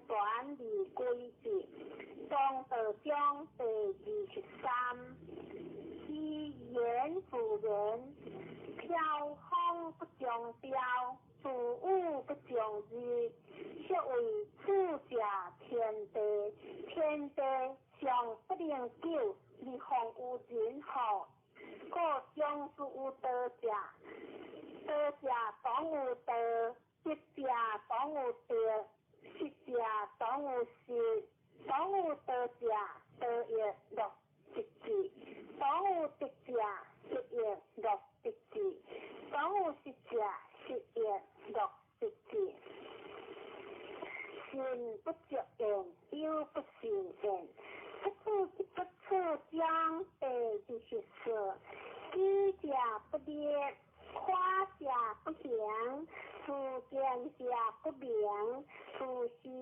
傳而歸寂。中道章第23，是言夫人，飄風不終飄，住雨不終日，說為處者天地，天地尚不能久，而況有人乎？故終斯有道者，道者當有道，德者當有德，失者當有失。當有道者，道亦樂得之；當有德者，德亦樂得之；當有失者，失亦樂得之。信不足焉，猶不信焉。不處即不處章第24，己者不立，誇者不行，自見者不明，自是。